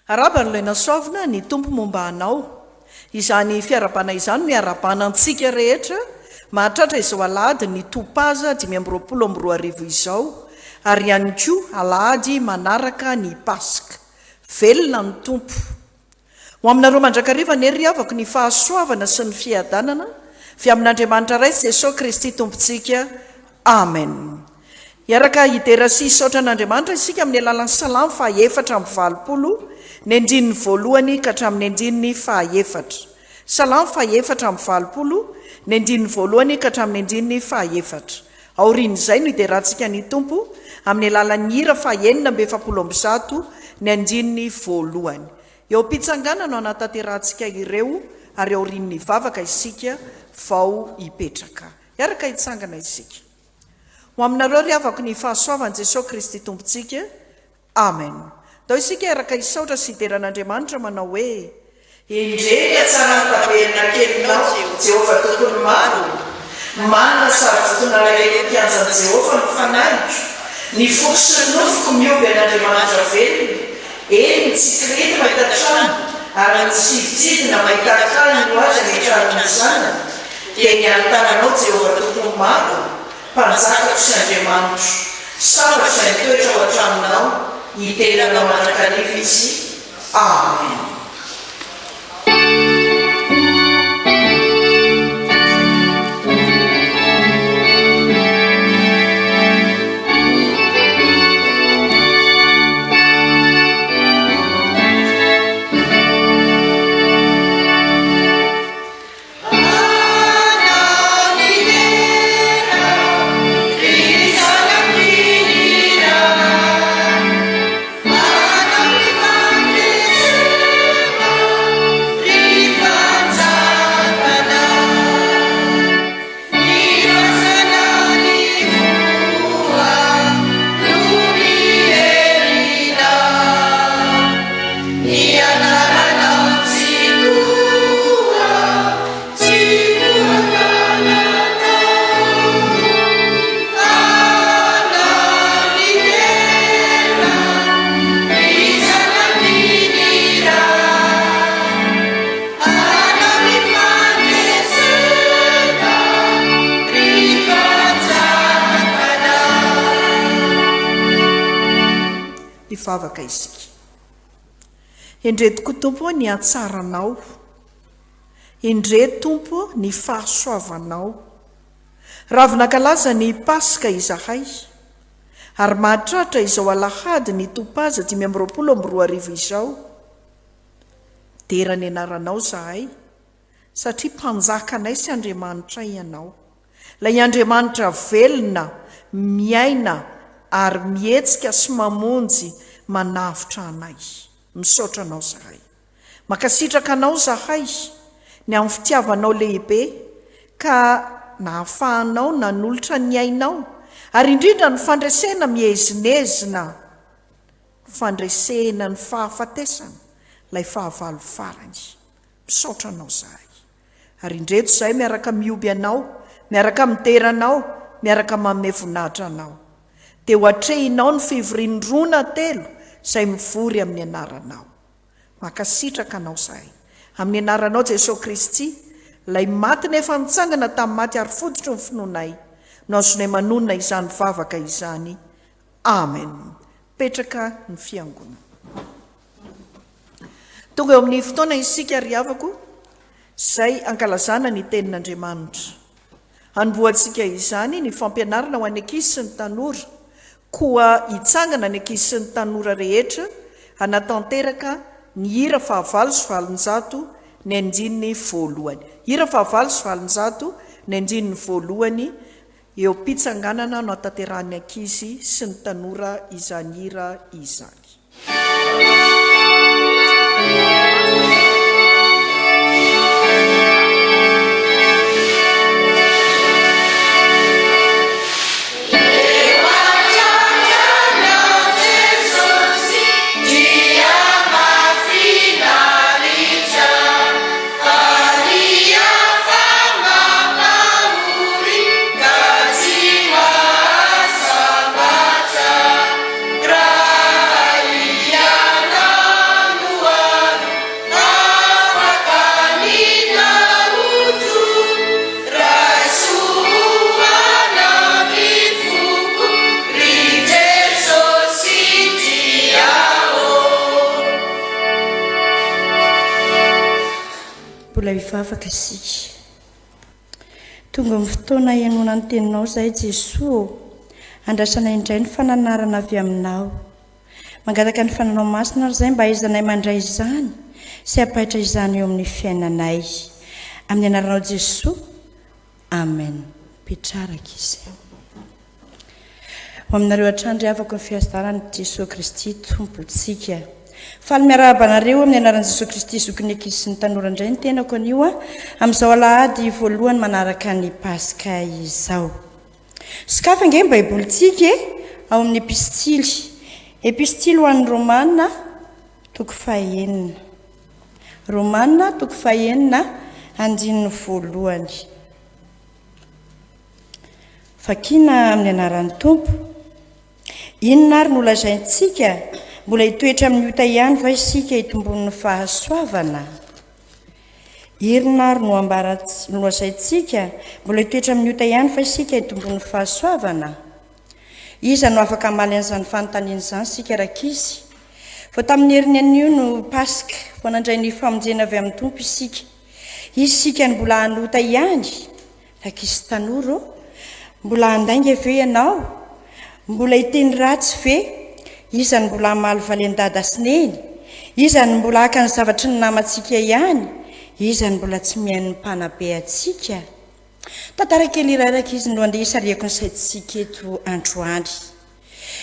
Arahaba ny Lenasoavina ny Tompo momba anao. Izany fiarahabana izany no iarahabana antsika rehetra mahatratra izao alahady ny Topaza 2025 izao ary ihany koa alahady manaraka ny Paska. Velona ny Tompo. Ho aminareo mandrakariva anie ry havako ny fahasoavana sy ny fiadanana avy amin'Andriamanitra Ray sy Jesoa Kristy Tompontsika. Amen. Hiaraka hidera sy hisaotra an'Andriamanitra isika amin'ny alalan'ny Salamo faha 84, ny andininy voalohany ka hatramin'ny andininy faha efatra. Salamo faha 84, ny andininy voalohany ka hatramin'ny andininy faha efatra. Aorian'izay no hiderantsika ny Tompo amin'ny alalan'ny hira faha 146, ny andininy voalohany. Eo am-pitsanganana no hanatanterahantsika ireo ary aorian'ny vavaka isika vao hipetraka. Hiaraka hitsangana isika. Ho aminareo ry havako ny fahasoavan'i Jesoa Kristy Tompontsika. Amen. Ndao isika hiaraka hisaotra sy hidera an'Andriamanitra manao hoe. Endrey ny hatsaran'ny tabernakelinao, Jehovah Tompon'ny maro ô! Manana sary-voton'alahelo ny kianjan'i Jehovah ny fanahiko, ny foko sy ny nofoko mihoby an'Andriamanitra velona. Eny, ny tsikirity mahita trano, ary ny tsiditsidina mahita akany ho azy hametrahany ny zanany, dia ny alin-tananao, Jehovah Tompon'ny maro ô! Mpanjakako sy Andriamanitro, sambatra izay mitoetra ao an-tranonao, hidera Anao mandrakariva izy. Amen. Hivavaka isika. Endrey tokoa Tompo ô ny hatsaranao. Endrey Tompo ô ny fahasoavanao. Ravo nankalaza ny Paska izahay, ary mahatratra izao alahady ny Topaza 2025 izao. Dera ny anaranao izahay, satria Mpanjakanay sy Andriamanitray Ianao. Ilay Andriamanitra velona, miaina ary mihetsika sy mamonjy manavotra anay. Misaotra Anao izahay. Mankasitraka Anao izahay ny amin'ny fitiavanao lehibe ka nahafahanao nanolotra ny ainao ary indrindra ny fandresena miezinezina, fandresena ny fahafatesana, ilay fahavalo farany. Misaotra Anao izahay. Ary indreto izahay miaraka mihoby Anao, miaraka midera Anao, miaraka manome voninahitra Anao. Dia ho atrehinao ny fivorian'ny roa na telo izay mivory amin'ny anaranao. Mankasitraka Anao izahay. Amin'ny anaranao Jesoa Kristy, Ilay maty nefa nitsangana tamin'ny maty ary fototry ny finoanay, no azonay manonona izany vavaka izany. Amen. Petraka ny fiangonana. Tonga eo amin'ny fotoana isika ry havako izay ankalazana ny tenin'Andriamanitra. Hanombohantsika izany ny fampianarana ho an'ny ankizy sy ny tanora, koa hitsangana ny ankizy sy ny tanora rehetra hanatanteraka ny hira faha-808 ny andininy voalohany. Hira faha-808 ny andininy voalohany Eo am-pitsanganana no ahatanterahan'ny ankizy sy ny tanora izany hira izany. hivavaka isika. Tonga amin'ny fotoana henoana ny teninao izahay Jesoa ô. Andrasana indray ny fananarana avy aminao. Mangataka ny Fananao Masina ary izahay mba hahaizanay mandray izany sy hampaitra izany eo amin'ny fiainanay. Amin'ny anaranao Jesoa. Amen. Petraraka izy. Ho aminareo hatrany ry havako ny fiadanan'i Jesoa Kristy Tompontsika. Faly miarahaba anareo amin'ny anaran'i Jesoa Kristy zokin'ny ankizy sy ny tanora indray ny tenako anio amin'izao alahady voalohany manaraka ny Paska izao. Sokafy ange ny Baibolintsika e, ao amin'ny Epistily. Epistily ho an'ny Romana, toko fahenina. Romana, toko fahenina, andininy voalohany. Vakina amin'ny anaran'ny Tompo. Inona ary no lazaintsika? Mbola hitoetra amin'ny ota ihany va isika hitomboan'ny fahasoavana? Irona ary no ambara no lazaintsika? Mbola hitoetra amin'ny ota ihany va isika hitomboan'ny fahasoavana? Iza no afaka hamaly an'izany fanontaniana izany isika rankizy? Vao tamin'ny heriny anio no Paska, vao nandray ny famonjena avy amin'ny Tompo isika. Isika no mbola hanota ihany? Rankizy tanora ô! Mbola handainga ve ianao? Mbola hiteny ratsy ve? Iza no mbola hamalivaly an'i Dada sy Neny? Iza no mbola haka ny zavatry ny namantsika ihany? Iza no mbola tsy mihaino ny mpanabe antsika? Tantara kely iray rankizy no andeha hisarihako ny saintsika eto androany.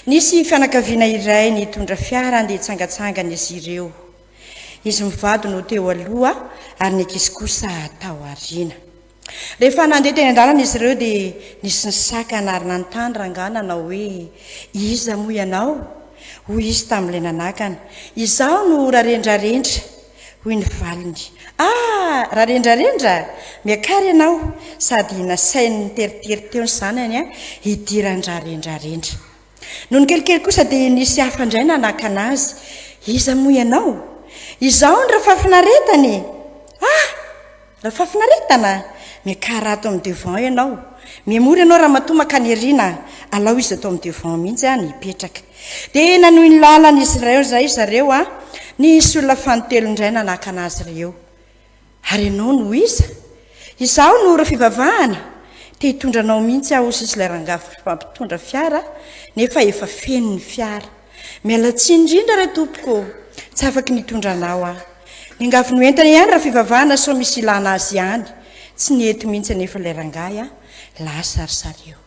Nisy fianakaviana iray nitondra fiara handeha hitsangantsangana izy ireo. Izy mivady no teo aloha ary ny ankizy kosa tao aoriana. Rehefa nandeha teny an-dalana izy ireo dia nisy nisakana ary nanontany rangahy nanao hoe, Iza moa ianao? Hoy izy tamin'ilay nanakana, Izaho no Rarendrarendra. Hoy ny valiny, Ah! Rarendrarendra! Miakara ianao! Sady nasainy niteritery teo ny zanany hidiran-dRarendrarendra. Nony kelikely kosa dia nisy hafa indray nanakana azy, Iza moa ianao? Izaho ny Rafafinaretana e! Ah! Rafafinaretana? Miakara ato amin'ny devant ianao. Mihemory ianao ramatoa mankany aoriana, alao izy ato amin'ny devant mihitsy an, hipetraka. Dia nanohy ny lalana izy ireo izay zareo an, nisy olona fanintelony indray nanakana azy ireo. Ary ianao no iza? Izaho no Rafivavahana, te hitondra anao mihitsy aho hoy sisa ilay rangahy mpampitondra fiara nefa efa feno ny fiara. Miala tsiny indrindra re tompoko ô! Tsy afaky ny hitondra anao aho. Niangavy noentana ihany Rafivavahana sao misy ilana azy ihany. Tsy nety mihitsy anefa ilay rangahy a! Lasa ry zareo.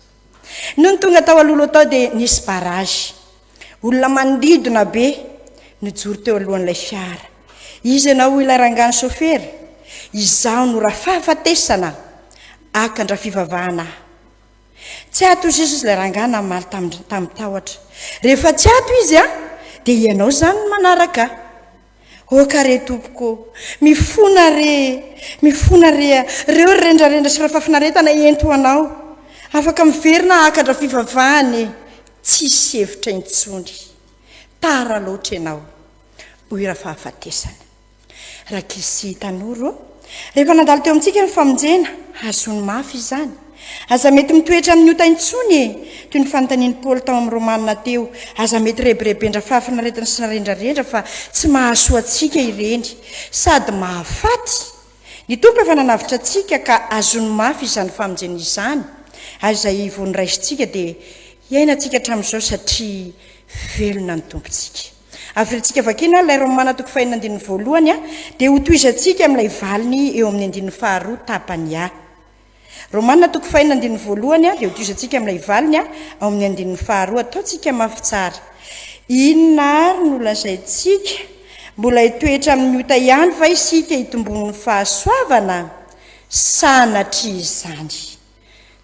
Nony tonga tao alohaloha tao dia nisy barrage. Olona manidina be nijoro teo alohan'ilay fiara. Iza ianao hoy ilay rangahy sôfera? Izaho no Rafahafatesana! Aka an-dRafivavahana aho. Tsy ato hoy izy ilay rangahy namaly tamin-tahotra. Rehefa tsy ato izy an, dia ianao izany no manaraka ahy. Oka re tompoko ô! Mifona re! Mifona re a! Reo ry rendrarendra sy rafafinaretana ento ho anao. Afaka miverina haka an-dRafivavahana e! Tsisy hevitra intsony. Tara loatra ianao. Hoy Rafahafatesana. Rankizy sy tanora ô! Rehefa nandalo teo amintsika ny famonjena, hazony mafy izany. Aza mety mitoetra amin'ny ota intsony e! Toy ny fanontanian'i Paoly tao amin'ny Romana teo, aza mety rebirebendra fahafinaretana sy narendrarendra fa tsy mahasoa antsika ireny, sady mahafaty. Ny Tompo efa nanavotra antsika ka hazony mafy izany famonjena izany, ary izay vao noraisintsika dia iainantsika hatramin'izao satria velona ny Tompontsika. Averintsika vakiana ilay Romana toko fahenina andininy voalohany dia hotohizantsika amin'ilay valiny eo amin'ny andininy faharoa tapany A. Romana toko fahenina andininy voalohany dia hotohizantsika amin'ilay valiny ao amin'ny andininy faharoa. Ataontsika mafy tsara. Inona ary no lazaintsika? Mbola hitoetra amin'ny ota ihany va isika hitomboan'ny fahasoavana? Sanatria izany.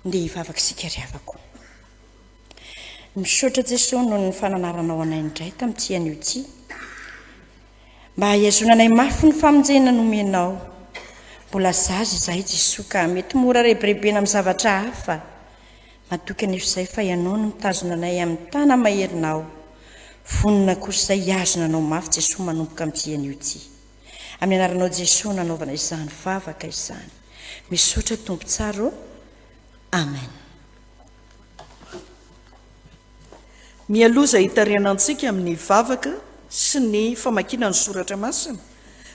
Ndeha hivavaka isika ry havako. Misaotra Jesoa noho ny fananaranao anay indray tamin'ity anio ity. Mba hihazonanay mafy ny famonjena nomenao. Mbola zaza izahay Jesoa ka mety mora rebirebena amin'ny zavatra hafa. Matoky anefa izahay fa Ianao no mitazona anay amin'ny tana-maherinao. Vonona kosa izahay hihazona anao mafy Jesoa manomboka amin'ity anio ity. Amin'ny anaranao Jesoa nanaovana izany vavaka izany. Misaotra Tompo tsara ô. Amen. Mialoha izay hitarihana antsika amin'ny vavaka sy ny famakiana ny soratra masina.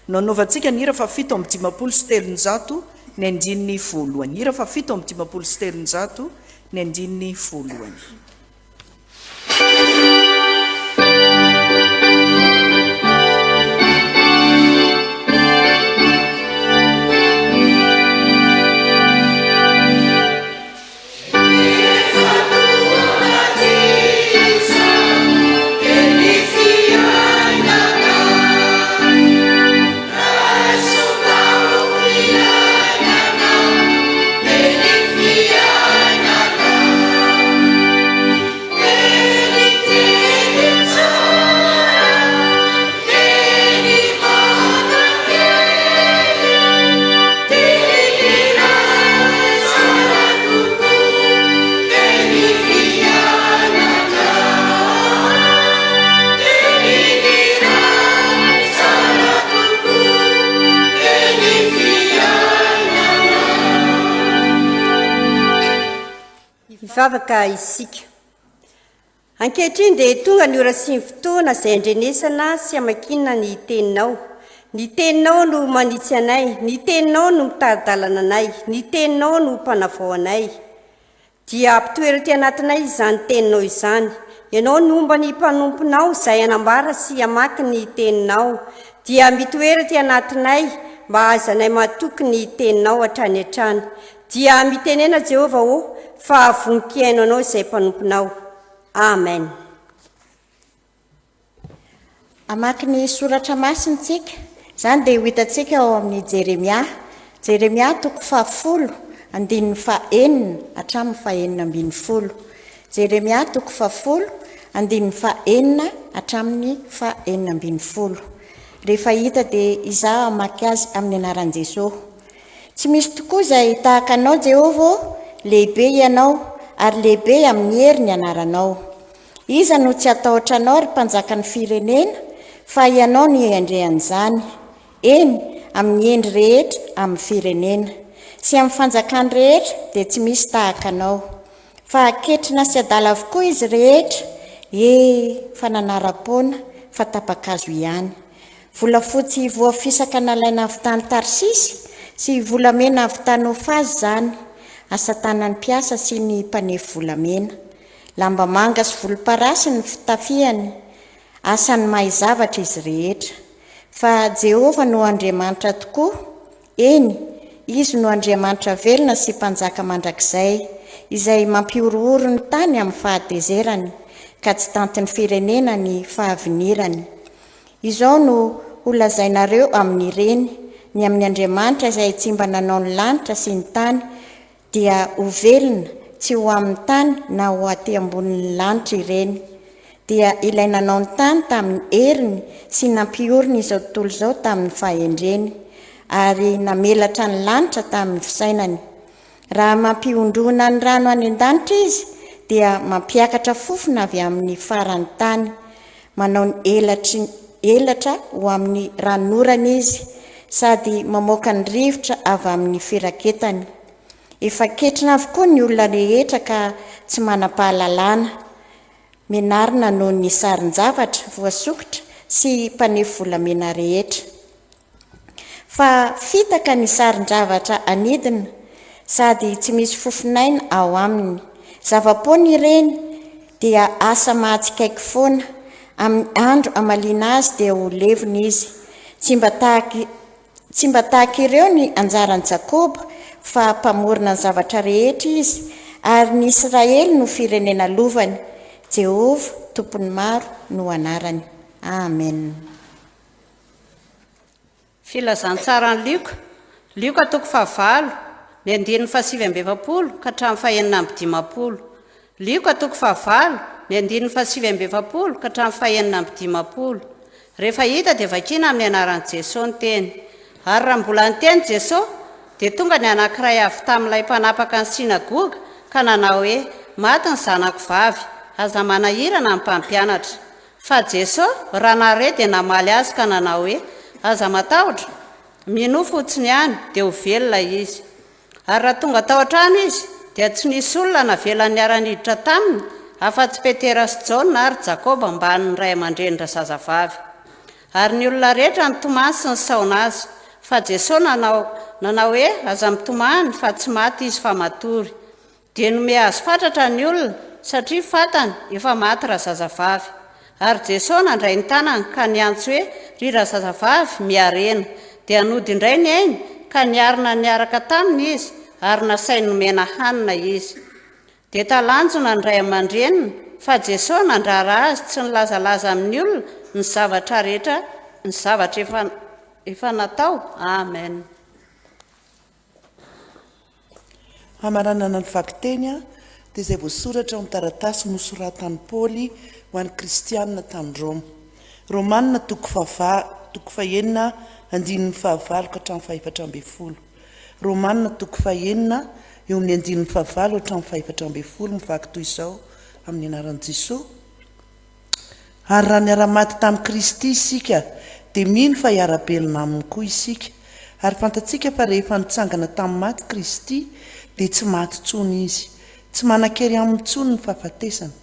No anaovantsika ny hira faha-357 ny andininy voalohany. Hira faha-357 ny andininy voalohany. Hivavaka isika. Ankehitriny dia tonga ny ora sy ny fotoana izay andrenesana sy amakiana ny Teninao. Ny Teninao no manitsy anay, ny Teninao no mitari-dalana anay, ny Teninao no mpanavao anay. Dia ampitoero aty anatinay izany Teninao izany. Ianao no homba ny mpanomponao izay hanambara sy hamaky ny Teninao. Dia mitoera aty anatinay mba hahaizanay matoky ny Teninao hatrany hatrany. Dia mitenena Jehovah ô, fa vonon-kihaino anao izay mpanomponao. Amen. Hamaky ny soratra masina isika. Izany dia ho hitantsika ao amin'ny Jeremia. Jeremia toko fahafolo, andininy fahenina hatramin'ny fahenina ambin'ny folo. Jeremia toko fahafolo, andininy fahenina hatramin'ny fahenina ambin'ny folo. Rehefa hita dia izaho hamaky azy amin'ny anaran'i Jesosy. Tsy misy tokoa izay tahaka anao, Jehovah ô, lehibe Ianao, ary lehibe amin'ny hery ny anaranao. Iza no tsy hatahotra anao, ry Mpanjakan'ny firenena, fa Ianao no iandrian'izany, eny, amin'ny hendry rehetra amin'ny firenena. Sy amin'ny fanjakany rehetra dia tsy misy tahaka anao. Fa ketrina sy adala avokoa izy rehetra, e, fa nanara-poana, fa tapa-kazo ihany. Volafotsy voafisaka nalaina avy tany Tarsisy sy volamena avy tany Ofazy izany, asa tanan'ny mpiasa sy ny mpanefy volamena. Lamba manga sy volomparasy ny fitafiany, asan'ny mahay zavatra izy rehetra. Fa Jehovah no Andriamanitra tokoa, eny, Izy no Andriamanitra velona sy Mpanjaka mandrakizay, izay mampihorohoro ny tany amin'ny fahatezerany, ka tsy tantin'ny firenena ny fahavinirany. Izao no holazainareo amin'ireny, Ny amin'ny Andriamanitra izay tsy mba nanao ny lanitra sy ny tany dia ho velona tsy ho amin'ny tany na ho aty ambonin'ny lanitra ireny, dia ilay nanao ny tany tamin'ny heriny sy nampiorina izao tontolo izao tamin'ny fahendreny, ary namelatra ny lanitra tamin'ny fisainany. Raha mampihondrona ny rano any an-danitra izy, dia mampiakatra fofona avy amin'ny faran'ny tany. Manao ny elatry elatra ho amin'ny ranonorana izy, sady mamoaka ny rivotra avy amin'ny firaketany. Efa ketrina avokoa ny olona rehetra ka tsy manam-pahalalana. Menarina noho ny sarin-javatra voasokitra sy mpanefy volamena rehetra. Fa fitaka ny sarin-javatra anidina, sady tsy misy fofon'aina ao aminy. Zava-poana ireny, dia asa mahatsikaiky foana, amin'ny andro hamaliana azy dia ho levona izy. Tsy mba tahaka tsy mba tahaka ireo ny anjaran'i Jakoba, fa Mpamorona ny zavatra rehetra izy, ary ny Israely no firenena lovany. Jehovah, Tompon'ny maro, no anarany. Amen. Filazantsaran'i Lioka, Lioka toko fahavalo, ny andininy fahasivy amby efapolo ka hatramin'ny fahenina amby dimampolo. Lioka toko fahavalo, ny andininy fahasivy amby efapolo ka hatramin'ny fahenina amby dimampolo. Rehefa hita dia vakina amin'ny anaran'i Jesoa ny teny. Ary raha mbola niteny Jesoa, dia tonga ny anankiray avy tamin'ilay mpanapaka ny synagoga ka nanao hoe, Maty ny zanako vavy, aza manahirana ny mpampianatra. Fa Jeso, raha nahare, dia namaly azy ka nanao hoe, Aza matahotra, minoa fotsiny ihany, dia ho velona izy. Ary raha tonga tao an-trano izy, dia tsy nisy olona navelany niara-niditra taminy, afa-tsy Petera sy Jaona ary Jakoba mbamin'ny ray aman-drenin-drazazavavy. Ary ny olona rehetra nitomany sy nisaona azy. Fa Jesoa nanao, nanao hoe, Aza mitomany, fa tsy maty izy fa matory. Dia nome azy fatratra ny olona, satria fantany efa maty razazavavy. Ary Jesoa nandray ny tanany ka niantso hoe, Ry razazavavy, miarena. Dia nody indray ny ainy, ka niarina niaraka taminy izy, ary nasainy nomena hanina izy. Dia talanjona ny ray aman-dreniny, fa Jesoa nandrara azy tsy nilazalaza amin'ny olona ny zavatra rehetra ny zavatra efa efa natao. Amen. Hamaranana ny vakiteny dia izay voasoratra ao amin'ny taratasy nosoratan'i Paoly ho an'ny kristiana tany Roma. Romana toko fahava toko fahenina andininy fahavalo ka hatramin'ny fahefatra ambin'ny folo. Romana toko fahenina eo amin'ny andininy fahavalo hatramin'ny fahefatra ambin'ny folo mivaky toy izao amin'ny anaran'i Jesoa. Ary raha niara-maty tamin'i Kristy isika, dia mino fa hiara-belona Aminy koa isika. Ary fantatsika fa rehefa nitsangana tamin'ny maty Kristy, dia tsy maty intsony Izy. Tsy manan-kery Aminy intsony ny fahafatesana.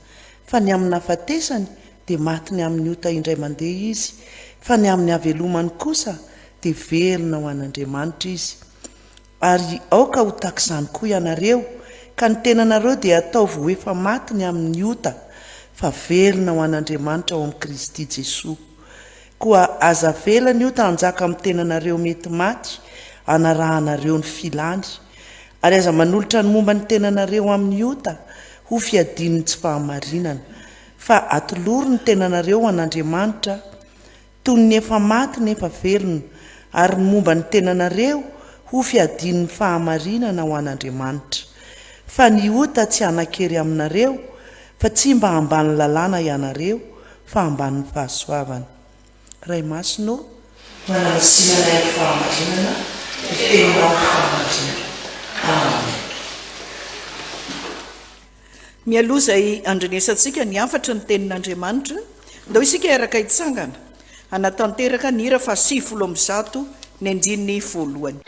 Fa ny amin'ny nahafatesany, dia maty ny amin'ny ota indray mandeha Izy, fa ny amin'ny havelomany kosa, dia velona ho an'Andriamanitra Izy. Ary aoka ho tahaka izany koa ianareo, ka ny tenanareo dia ataovy ho efa maty ny amin'ny ota, fa velona ho an'Andriamanitra ao amin'i Kristy Jesoa. Koa aza avela ny ota hanjaka amin'ny tenanareo mety maty, hanarahanareo ny filany. Ary aza manolotra ny momba ny tenanareo amin'ny ota ho fiadian'ny tsy fahamarinana, fa atolory ny tenanareo ho an'Andriamanitra, Toy ny efa maty nefa velona, ary ny momba ny tenanareo ho fiadian'ny fahamarinana ho an'Andriamanitra. Fa ny ota tsy hanan-kery aminareo, fa tsy mba ambanin'ny lalàna ianareo, fa ambanin'ny fahasoavana. Ray Masina ô, manamasina anay amin'ny fahamarinana, ny Teninao no fahamarinana. Amen. Mialoha izay handrenesantsika ny hafatry ny Tenin'Andriamanitra, ndao isika hiaraka hitsangana hanatanteraka ny hira faha 190 ny andininy voalohany.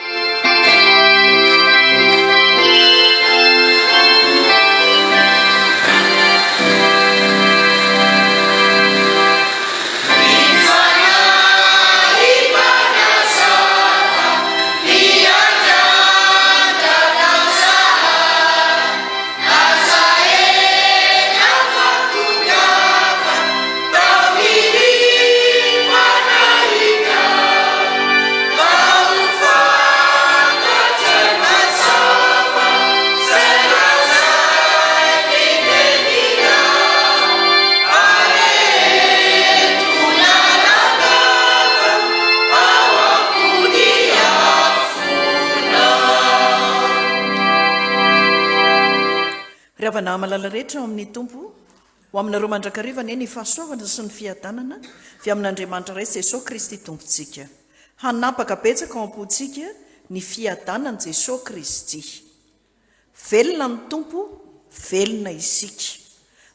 Ry havana malala rehetra ao amin'ny Tompo, ho aminareo mandrakariva anie ny fahasoavana sy ny fiadanana avy amin'Andriamanitra Ray sy Jesoa Kristy Tompontsika. Hanapaka betsaka ao am-pontsika ny fiadanan'i Jesoa Kristy. Velona ny Tompo, velona isika.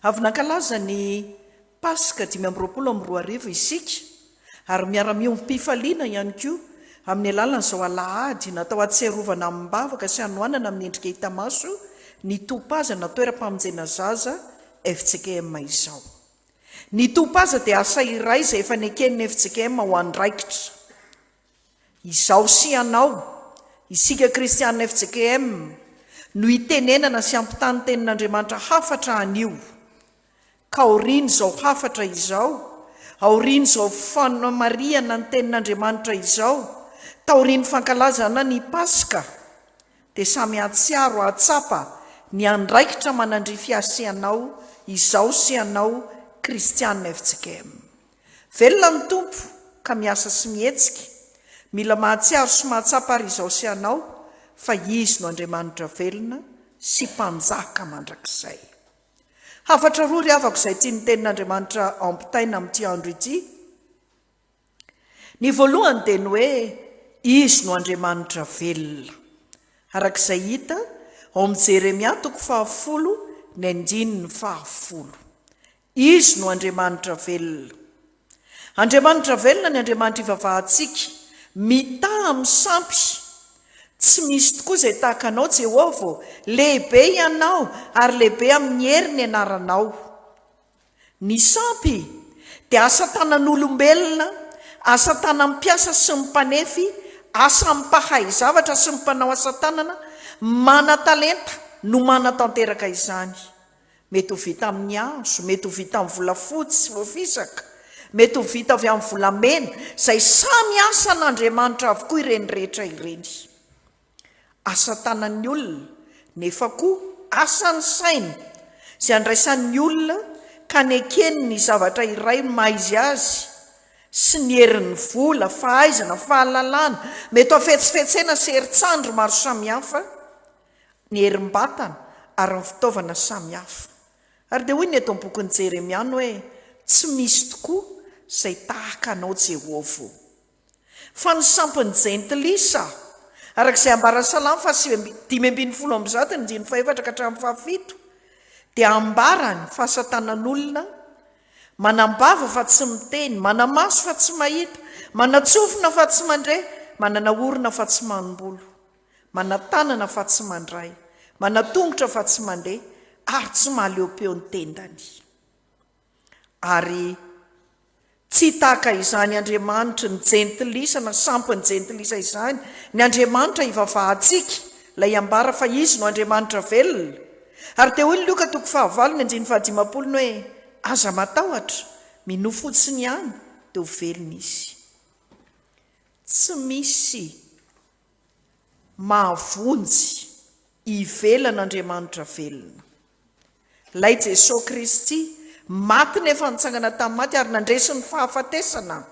Avy nankalaza ny Paska 2025 isika ary miara-miombom-pifaliana ihany koa amin'ny alalan'izao alahady natao hahatsiarovana amim-bavaka sy hanohanana amin'ny endrika hita maso ny Topaza na toeram-pamonjena zaza fjkm izao. Ny Topaza dia asa iray izay efa neken'ny fjkm ho andraikitra. Izaho sy ianao, isika kristiana fjkm, no itenenana sy ampitany tenin'Andriamanitra hafatra anio. Ka aorian'izao hafatra izao, aorian'izao fanamarihana ny tenin'Andriamanitra izao, taorian'ny fankalazana ny Paska, dia samy hahatsiaro hahatsapa ny andraikitra manandrify ahy sy ianao, izaho sy ianao, kristiana fjkm. Velona ny Tompo ka miasa sy mihetsika. Mila mahatsiaro sy mahatsapa ary izaho sy ianao fa Izy no Andriamanitra velona sy Mpanjaka mandrakizay. Hafatra roa ry havako izay tian'ny Tenin'Andriamanitra ampitaina amin'ity andro ity. Ny voalohany dia ny hoe Izy no Andriamanitra velona. Araka izay hita ao amin'i Jeremia toko fahafolo ny andininy fahafolo. Izy no Andriamanitra velona. Andriamanitra velona ny Andriamanitra ivavahantsika, mitaha amin'ny sampy. Tsy misy tokoa izay tahaka Anao, Jehovah ô, lehibe Ianao, ary lehibe amin'ny hery ny anaranao. Ny sampy dia asa tanan'olombelona. Asa tanan'ny mpiasa sy ny mpanefy, asan'ny mpahay zavatra sy ny mpanao asa tanana manan-talenta no manatanteraka izany. Mety ho vita amin'ny hazo, mety ho vita amin'ny volafotsy sy voafisaka, mety ho vita avy amin'ny volamena, izay samy asan'Andriamanitra avokoa ireny rehetra ireny. Asa tanan'ny olona, nefa koa asan'ny saina, izay andraisan'ny olona ka nekeny ny zavatra iray maha izy azy, sy ny herin'ny vola, fahaizana, fahalalana, mety ho hafetsifetsena sy herin-tsandry maro samihafa, ny herim-batana ary ny fitaovana samihafa. Ary dia hoy ny eto amin'ny bokin'i Jeremia ny hoe, Tsy misy tokoa izay tahaka anao Jehovah ô. Fa ny sampin'ny jentilisa, araka izay ambaran'ny Salamo faha 115 ny andininy fahefatra ka hatramin'ny fahafito, dia ambarany fa asan-tanan'olona, manam-bava fa tsy miteny, mana-maso fa tsy mahita, manan-tsofina fa tsy mandre, manana orona fa tsy manimbolo. Manan-tanana fa tsy mandray, manan-tongotra fa tsy mandeha, ary tsy mahaleo-peo ny tendany. Ary tsy tahaka izany Andriamanitry ny jentilisa na sampin'ny jentilisa izany ny Andriamanitra ivavahantsika, ilay ambara fa Izy no Andriamanitra velona. Ary dia hoy ny Lioka toko fahavalo ny andininy fahadimampolo ny hoe, Aza matahotra, minoa fotsiny ihany, dia ho velona izy. Tsy misy mahavonjy ivelan'Andriamanitra velona. Ilay Jesoa Kristy, maty nefa nitsangana tamin'ny maty ary nandresy ny fahafatesana.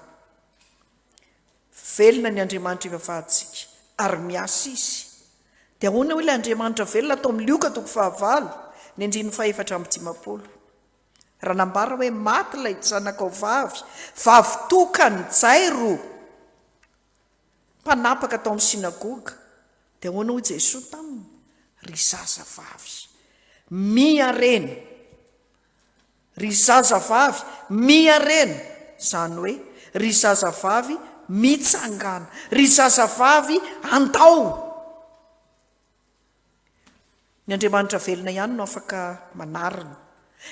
Velona ny Andriamanitra ivavahantsika ary miasa Izy. Dia ahoana hoy ilay Andriamanitra velona ato amin'ny Lioka toko fahavalo, ny andininy fahefatra amby 50. Raha nambara hoe maty ilay zanakao vavy, vavy tokan'i Jairo, mpanapaka tao amin'ny synagoga, dia ahoana hoy Jesoa taminy? Ry zazavavy, miharena! Ry zazavavy, miharena! Izany hoe, ry zazavavy, mitsangàna! Ry zazavavy, andao! Ny Andriamanitra velona ihany no afaka manarina.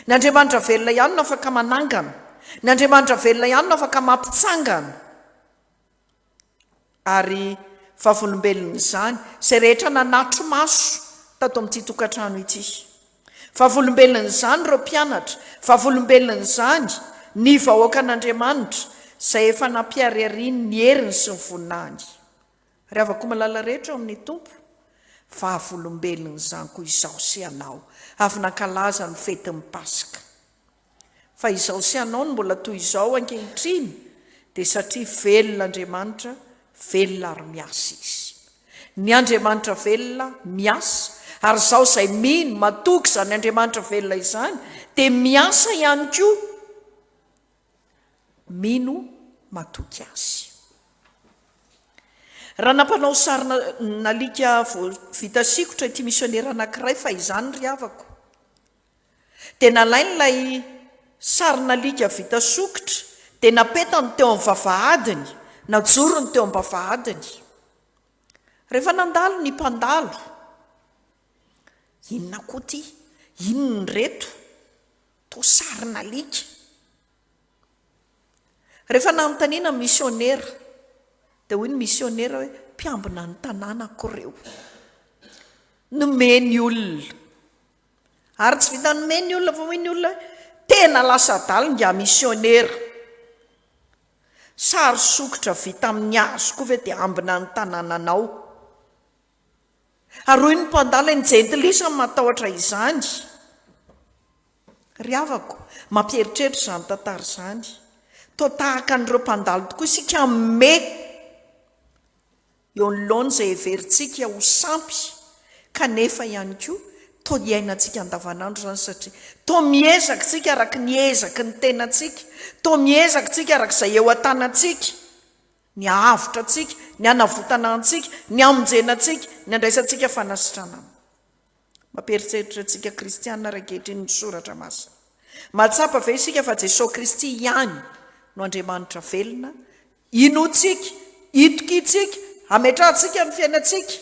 Ny Andriamanitra velona ihany no afaka manangana. Ny Andriamanitra velona ihany no afaka mampitsangana. Ary vavolombelon'izany izay rehetra nanatri-maso tato amin'ity tokantrano ity. Vavolombelon'izany ireo mpianatra, vavolombelon'izany ny vahoakan'Andriamanitra izay efa nampiharihariany ny heriny sy ny voninahiny. Ry havako malala rehetra ao amin'ny Tompo, vavolombelon'izany koa izaho sy ianao, avy nankalaza ny fetin'ny Paska. Fa izaho sy ianao no mbola toy izao ankehitriny dia satria velona Andriamanitra, velona ary miasa Izy. Ny Andriamanitra velona miasa, ary izaho izay mino, matoky izany Andriamanitra velona izany dia miasa ihany koa. Mino, matoky Azy. Raha nampanao sarin'alika vao vita sikotra ity misionera anankiray fahizany ry havako, Dia nalainy ilay sarin'alika vita sokitra, dia napetany teo amin'ny vavahadiny, najorony teo am-bavahadiny. Rehefa nandalo ny mpandalo, inona koa ity? Inona ireto? Toa sarin'alika. Rehefa nanontaniana ny misionera, dia hoy ny misionera hoe, mpiambina ny tanànako ireo. Nomeny olona. Ary tsy vitan'ny nomeny olona fa hoy ny olona hoe, tena lasa adala ingahy misionera. Sary sokitra vita amin'ny hazo koa ve dia ambina ny tanànanao? Ary hoy ny mpandala, ny jentilisa no matahotra izany. Ry havako, mampieritreritra izany tantara izany. Toa tahaka an'ireo mpandalo tokoa isika ame eo anoloana izay heverintsika ho sampy, kanefa ihany koa toa iainantsika andavanandro izany satria toa miezaka isika araka ny ezaky ny tenantsika, toa miezaka isika araka izay eo an-tanantsika, ny hahavotra antsika, ny hanavotana antsika, ny hamonjena antsika, ny handraisantsika fanasitranana. Mampieritreritra antsika kristiana ary ankehitriny ny Soratra Masina. Mahatsapa ve isika fa Jesoa Kristy ihany no Andriamanitra velona inoantsika, itokiantsika, ametrahantsika ny fiainantsika?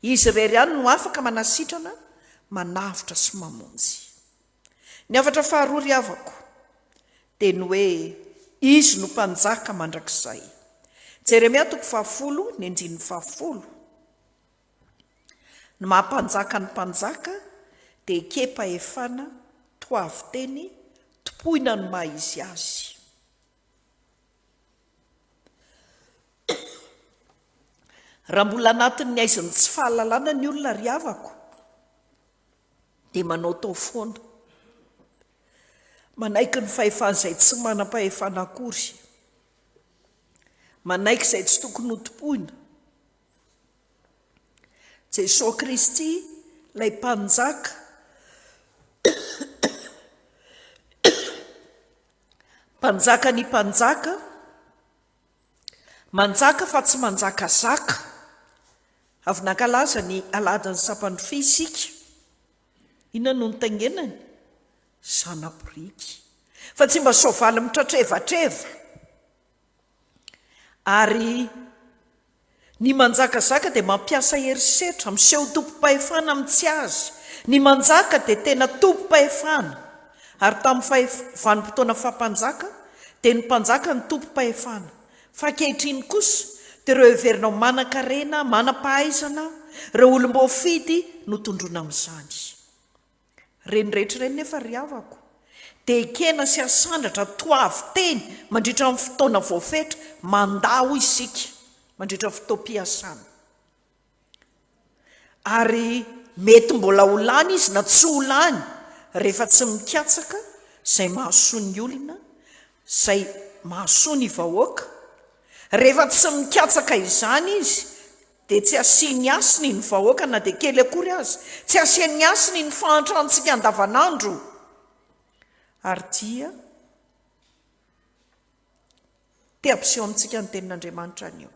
Izy irery ihany no afaka manasitrana, manavotra sy mamonjy. Ny hafatra faharoa ry havako dia ny hoe. Izy no Mpanjaka mandrakizay. Jeremia toko fahafolo, ny andininy fahafolo. Ny maha mpanjaka ny mpanjaka dia ekem-pahefana, toavin-teny, tompoina ny maha izy azy. Raha mbola anatin'ny haizin'ny tsy fahalalana ny olona ry havako dia manaotao foana. Manaiky ny fahefan'izay tsy manam-pahefana akory. Manaiky izay tsy tokony hotompoina. Jesoa Kristy ilay Mpanjaka Mpanjaka ny mpanjaka, manjaka fa tsy manjakazaka. Avy nankalaza ny alahadin'ny sampan-drofia isika. Inona no nitaingenany? Zana-boriky. Fa tsy mba soavaly mitratrevatreva. Ary ny manjakazaka dia mampiasa herisetra, miseho tompom-pahefana amin'ny tsy azy. Ny manjaka dia tena tompom-pahefana. Ary tamin'ny vanim-potoana faha-mpanjaka dia ny mpanjaka no tompom-pahefana. Fa ankehitriny kosa dia ireo heverina ho manan-karena, manam-pahaizana, ireo olom-boafidy no tondroina amin'izany. Ireny rehetra ireny nefa ry havako dia ekena sy asandratra toavy teny mandritra ny fotoana voafetra, mandà hoy isika mandritra ny fotoam-piasana. Ary mety mbola ho lany izy na tsy ho lany rehefa tsy mikatsaka izay mahasoa ny olona, izay mahasoa ny vahoaka. Rehefa tsy mikatsaka izany izy Dia tsy asiany hasiny ny vahoaka na dia kely akory aza, tsy asiany hasiny ny fahantrantsika andavanandro, ary dia te hampiseho amintsika ny Tenin'Andriamanitra anio,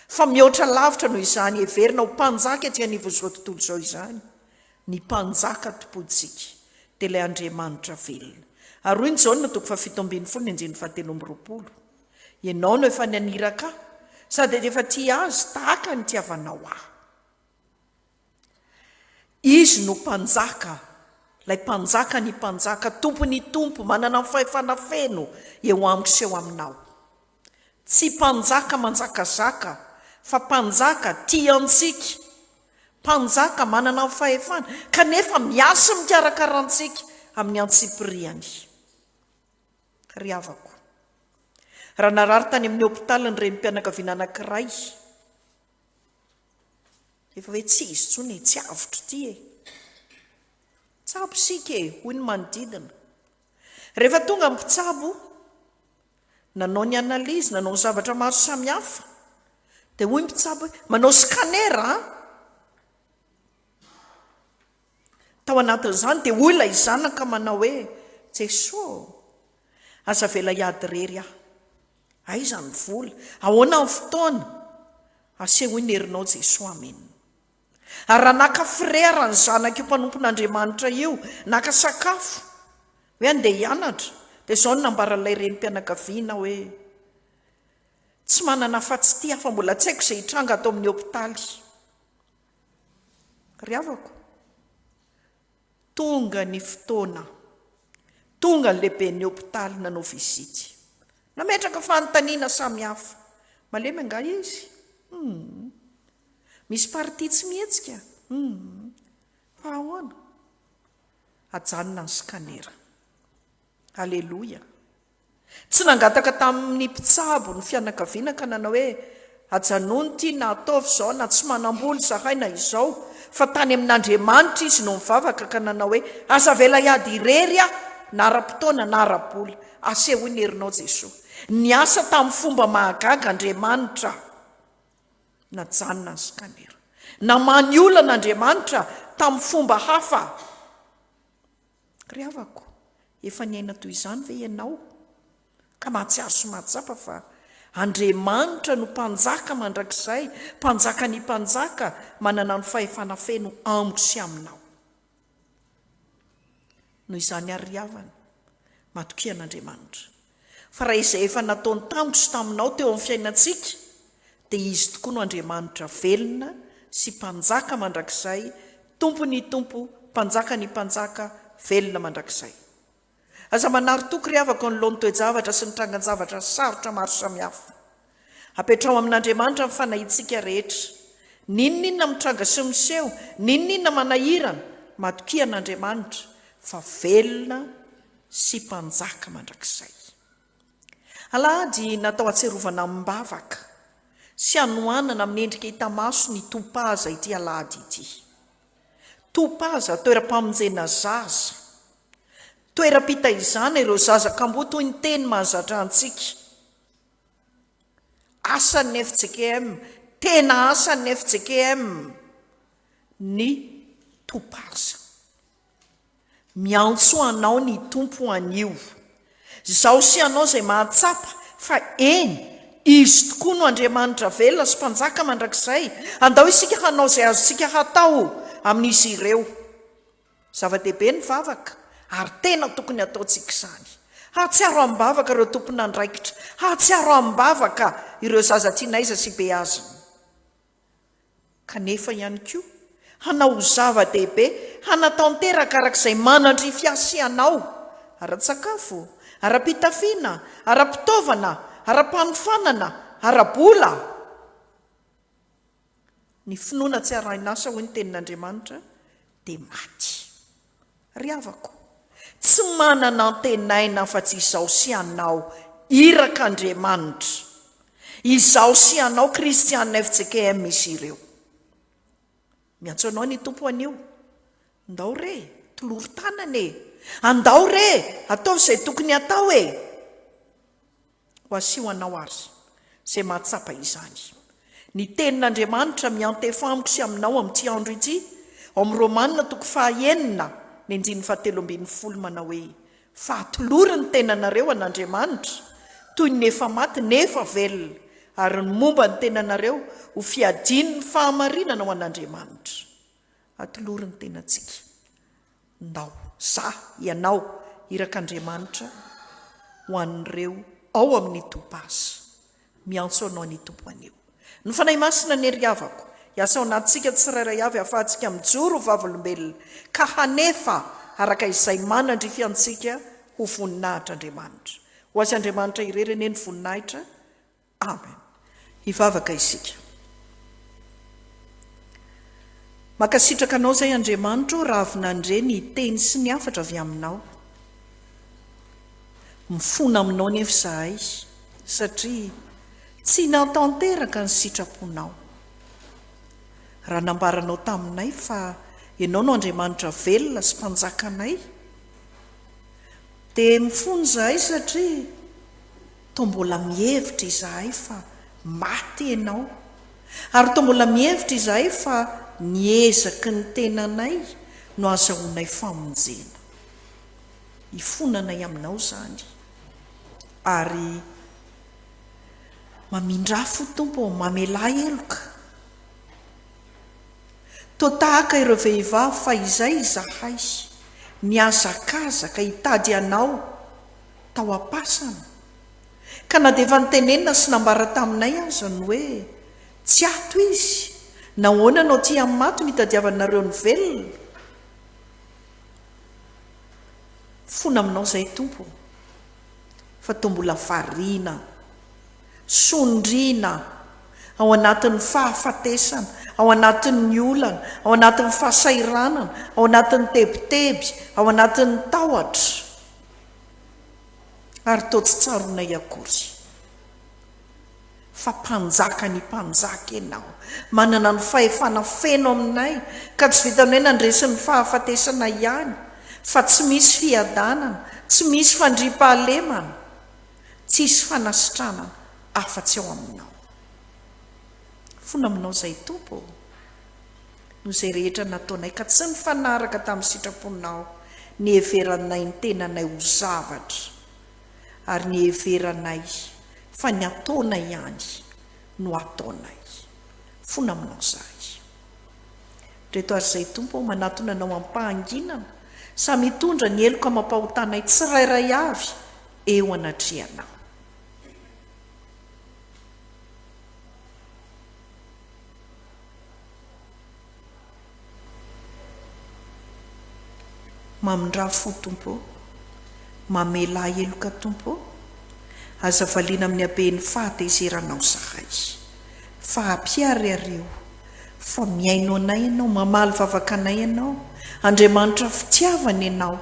fa mihoatra lavitra noho izany heverina ho mpanjaka ety anivon'izao tontolo izao izany, ny Mpanjaka tompontsika, dia ilay Andriamanitra velona. Ary hoy ny Jaona toko faha-17 ny andininy faha-23. Ianao no efa naniraka ahy, sady efa tia azy tahaka ny nitiavanao ahy. Izy no Mpanjaka, ilay Mpanjaka ny mpanjaka, Tompon'ny tompo, manana ny fahefana feno eo amiko sy eo aminao. Tsy Mpanjaka manjakazaka, fa Mpanjaka tia antsika, Mpanjaka manana ny fahefana, kanefa miasa mikarakara antsika amin'ny antsipiriany. Ry havako, raha narary tany amin'ny hopitaly ny renim-pianakaviana anankiray, efa hoe tsy izy intsony e, tsy avotra ity e. Tsabo isika e, hoy ny manodidina. Rehefa tonga ny mpitsabo, nanao ny analyse, nanao ny zavatra maro samihafa, dia hoy ny mpitsabo hoe, manao scanner an! Tao anatin'izany dia hoy ilay zanaka manao hoe, Jesoa ô, aza avela hiady irery aho. Aiza ny vola? Ahoana ny fotoana? Asehoy ny herinao Jesoa, Amena. Ary raha naka frais ara ny zanak'io mpanompon'Andriamanitra io, naka sakafo, hoe andeha hianatra, dia izao no nambaran'ilay renim-pianakaviana hoe, Tsy manana afa-tsy ity aho fa mbola tsy haiko izay hitranga ato amin'ny hopitaly. Ry havako, tonga ny fotoana, tonga ny lehiben'ny hopitaly nanao visite. Nametraka fanontaniana samihafa. Malemy angaha izy? Hum. Misy partie tsy mihetsika? Hum. Fa ahoana? Ajanona ny scanner. Aleloia. Tsy nangataka tamin'ny mpitsabo ny fianakaviana ka nanao hoe, Ajanony ity na ataovy izao na tsy manam-bola izahay na izao, fa tany amin'Andriamanitra izy no nivavaka ka nanao hoe, Aza avela hiady irery aho na ara-potoana na ara-bola. Asehoy ny herinao Jesoa. Niasa tamin'ny fomba mahagaga Andriamanitra. Najanona ny scanner. Namaha ny olana Andriamanitra tamin'ny fomba hafa. Ry havako, efa niaina toy izany ve ianao, ka mahatsiaro sy mahatsapa fa Andriamanitra no Mpanjaka mandrakizay, Mpanjakan'ny mpanjaka, manana ny fahefana feno amiko sy aminao? Noho izany àry ry havana, matokia an'Andriamanitra. Fa raha izay efa nataony tamiko sy taminao teo amin'ny fiainantsika, dia Izy tokoa no Andriamanitra velona sy Mpanjaka mandrakizay, Tompon'ny tompo, Mpanjakan'ny mpanjaka, velona mandrakizay. Aza manary toky ry havako anoloan'ny toe-javatra sy ny trangan-javatra sarotra maro samihafa. Apetraho amin'Andriamanitra ny fanahintsika rehetra. N'inon'inona mitranga sy miseho, n'inon'inona manahirana, matokia an'Andriamanitra fa velona sy mpanjaka mandrakizay. Alahady natao hatsiarovana amim-bavaka sy hanohanana amin'ny endrika hita maso ny Topaza ity alahady ity. Topaza, toeram-pamonjena zaza, toeram-pitaizana ireo zaza kamboa toy ny teny mahazatra antsika. Asan'ny fjkm, tena asan'ny fjkm ny Topaza. Miantso anao ny Tompo anio. Izaho sy ianao izay mahatsapa fa eny, Izy tokoa no Andriamanitra velona sy Mpanjaka mandrakizay. Andao isika hanao izay azontsika hatao amin'izy ireo. Zava-dehibe ny vavaka ary tena tokony hataontsika izany. Hahatsiaro amim-bavaka ireo tompon'andraikitra, hahatsiaro amim-bavaka ireo zaza tianaiza sy beazina. Kanefa ihany koa, hanao ho zava-dehibe hanatanteraka araka izay manandrify ahy sy anao, ara-tsakafo, ara-pitafiana, ara-pitaovana, ara-panofanana, ara-bola. Ny finoana tsy arahin'asa, hoy ny Tenin'Andriamanitra, dia maty. Ry havako, tsy manana antenaina afa-tsy izaho sy ianao, irak'Andriamanitra. Izaho sy ianao, kristiana fjkm izy ireo. Miantso anao ny Tompo anio. Ndao re, tolory tanana e! Andao re, ataovy izay tokony hatao e! Ho asio anao ary izay mahatsapa izany. Ny Tenin'Andriamanitra miantefa amiko sy aminao amin'ity andro ity, ao amin'ny Romana toko fahaenina ny andininy fahatelo ambin'ny folo manao hoe, Fa atolory ny tenanareo an'Andriamanitra, toy ny efa maty nefa velona, ary ny momba ny tenanareo ho fiadian'ny fahamarinana ho an'Andriamanitra. Atolory ny tenantsika. Ndao, za, ianao, irak'Andriamanitra ho an'ireo ao amin'ny Topaz. Miantso anao ny Tompo anio. Ny Fanahy Masina anie ry havako, hiasa ao anatintsika tsirairay avy ahafahantsika mijoro ho vavolombelona ka hanefa araka izay manandrify antsika ho voninahitr'Andriamanitra. Ho Azy Andriamanitra irery anie ny voninahitra. Amen. Hivavaka isika. Mankasitraka Anao izay Andriamanitra o raha avy nandre ny teny sy ny hafatra avy Aminao. Mifona Aminao anefa izahay satria tsy nantanteraka ny sitraponao. Raha nambaranao taminay fa Ianao no Andriamanitra velona sy Mpanjakanay dia mifona izahay satria Toa mbola mihevitra izahay fa maty ianao. Ary toa mbola mihevitra izahay fa ny ezaky ny tenanay no azahoanay famonjena. Ifonanay aminao izany. Ary mamindrà fo Tompo ô, mamelà heloka. Toa tahaka ireo vehivavy fahizay izahay, nihazakazaka hitady Anao tao am-pasana, ka na dia efa notenenina sy nambara taminay aza ny hoe, Tsy ato izy, nahoana no aty amin'ny maty no itadiavanareo ny velona? Fona aminao izahay Tompo ô, fa toa mbola variana, sondriana ao anatin'ny fahafatesana, ao anatin'ny olana, ao anatin'ny fahasahiranana, ao anatin'ny tebiteby, ao anatin'ny tahotra. Ary toa tsy tsaroanay akory fa Mpanjaka ny mpanjaka Ianao, manana ny fahefana feno aminay, ka tsy vitan'ny hoe nandresy ny fahafatesana ihany, fa tsy misy fiadanana, tsy misy fandriampahalemana, tsisy fanasitranana afa-tsy ao Aminao. Fona Aminao izahay Tompo ô. Noho izay rehetra nataonay ka tsy nifanaraka tamin'ny sitraponao, niheveranay ny tenanay ho zavatra, ary niheveranay fa ny ataonay ihany no ataonay. Fona aminao izahay. Ndreto ary izay Tompo ô, manatona Anao am-pahanginana, samy hitondra ny heloka amam-pahotanay tsirairay avy eo anatrehanao. Mamindrà fo Tompo ô. Mamelà heloka Tompo ô! Aza valiana amin'ny haben'ny fahatezeranao zahay. Fa ampiharihariho fa mihaino anay Ianao, mamaly vavaka anay Ianao. Andriamanitra fitiavana Ianao,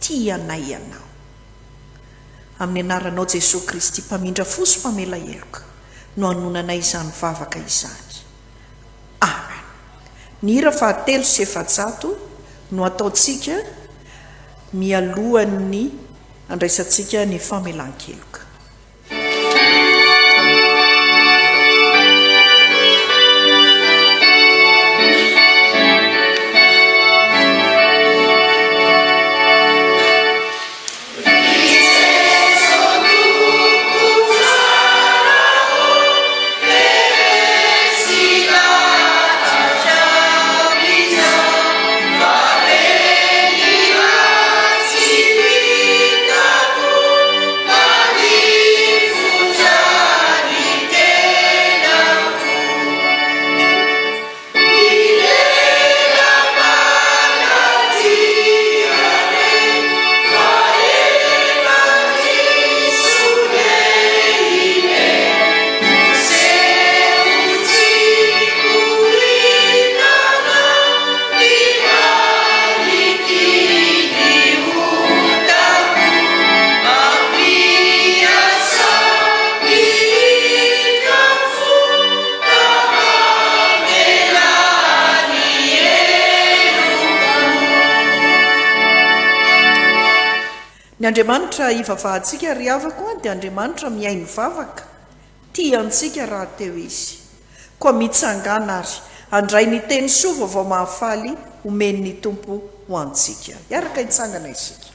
tia anay Ianao. Amin'ny anaranao Jesoa Kristy Mpamindra fo sy Mpamela heloka no anonanay izany vavaka izany. Amen. Ny hira fahatelo sy 400 no ataontsika mialohan'ny andraisantsika ny famelan-keloka. Ny Andriamanitra ivavahantsika ry havako an dia Andriamanitra mihaino vavaka, tia antsika rahateo Izy. Koa mitsangàna ary handray ny teny soa vaovao mahafaly omen'ny Tompo ho antsika. Hiaraka hitsangana isika.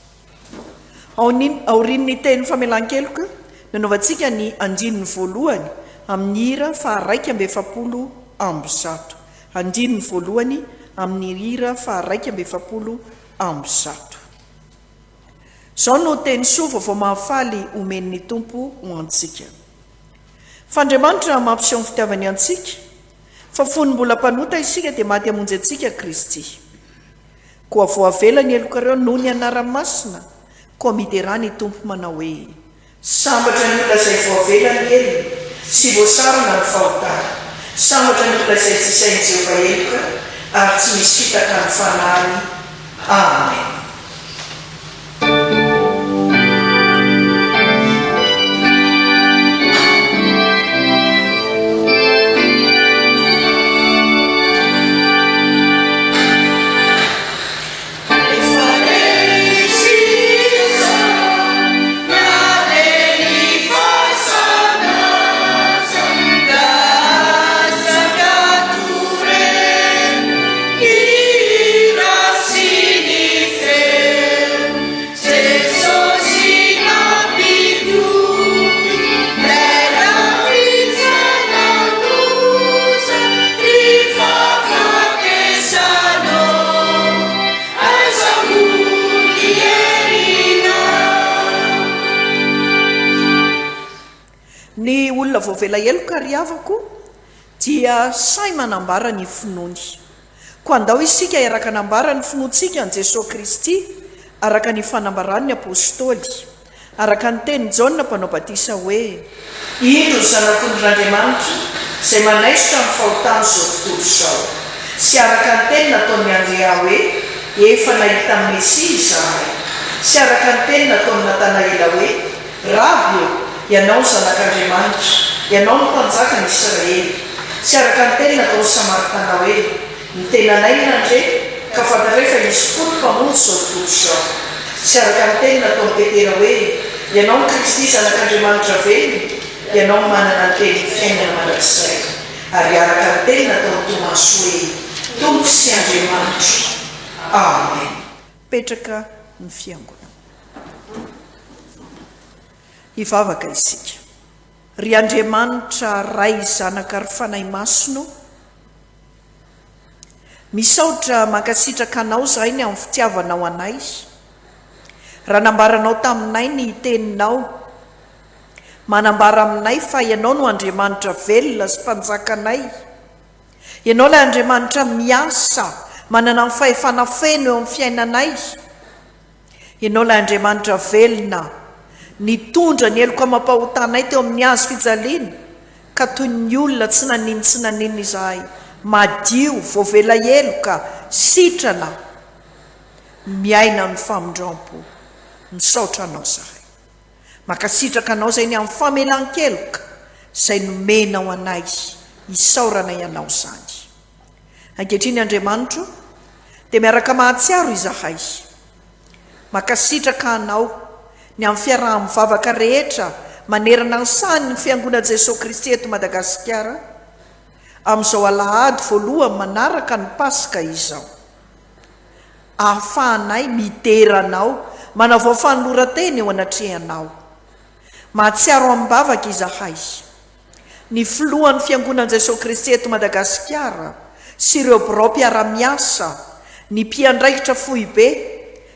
Aorian'ny teny famelan-keloka, nanaovantsika ny andininy voalohany amin'ny hira faha-141. Andininy voalohany amin'ny hira faha-141. Izao no teny soa vaovao mahafaly omen'ny Tompo ho antsika. Fa Andriamanitra mampiseho ny fitiavany antsika, fa fony mbola mpanota isika dia maty hamonjy antsika Kristy. Koa voavela ny helokareo noho ny anarany masina, koa miderà ny Tompo manao hoe, Sambatra ny olona izay voavela ny helony sy voasarona ny fahotany. Sambatra ny olona izay tsy isain'i Jehovah heloka ary tsy misy fitaka ny fanahiny. Amen. Ny olona voavela heloka ry havako dia sahy manambara ny finoany. Koa andao isika hiaraka hanambara ny finoantsika an'i Jesoa Kristy araka ny fanambaran'ny Apostoly, araka ny tenin'i Jaona Mpanao Batisa hoe, Indro ny Zanak'ondrin'Andriamanitra izay manaisotra ny fahotan'izao tontolo izao, sy araka ny teny nataon'i Andrea hoe, Efa nahita ny Mesia izahay, sy araka ny teny nataon'i Natanaela hoe, Raby ô, Ianao no Zanak'Andriamanitra, Ianao no Mpanjakan'i Israely. Tsy araka ny teny nataon'ny Samaritana hoe, Ny tenanay no nandre, ka fantatray fa Izy tokoa no Mpamonjy izao tontolo izao. Tsy araka ny teny nataon'i Petera hoe, Ianao no Kristy Zanak'Andriamanitra velona, Ianao no manana ny tenin'ny fiainana mandrakizay. Ary araka ny teny nataon'i Tomasy hoe, Tompoko sy Andriamanitro. Amen. Petraka ny fiangonana. Hivavaka isika. Ry Andriamanitra Ray, Zanaka ary Fanahy Masina o, misaotra mankasitraka Anao izahay ny amin'ny fitiavanao anay. Raha nambaranao taminay ny Teninao, manambara aminay fa Ianao no Andriamanitra velona sy Mpanjakanay. Ianao ilay Andriamanitra miasa, manana ny fahefana feno eo amin'ny fiainanay. Ianao ilay Andriamanitra velona, nitondra ny heloka amam-pahotanay teo amin'ny hazo fijaliana, ka toy ny olona tsy naninon-tsy naninona izahay, madio, voavela heloka, sitrana, miaina ny famindram-po. Misaotra Anao izahay. Mankasitraka Anao izay ny amin'ny famelan-keloka izay nomenao anay, isaoranay Anao izany. Ankehitriny Andriamanitro, dia miaraka mahatsiaro izahay. Mankasitraka Anao ny amin'ny fiaraha-mivavaka rehetra manerana ny sahan'ny Fiangonan'i Jesoa Kristy eto Madagasikara amin'izao alahady voalohany manaraka ny Paska izao. Ahafahanay midera Anao, manavao fanoloran-tena eo anatrehanao. Mahatsiaro amim-bavaka izahay. Ny Filohan'ny Fiangonan'i Jesoa Kristy eto Madagasikara sy ireo birao mpiara-miasa, ny mpiandraikitra foibe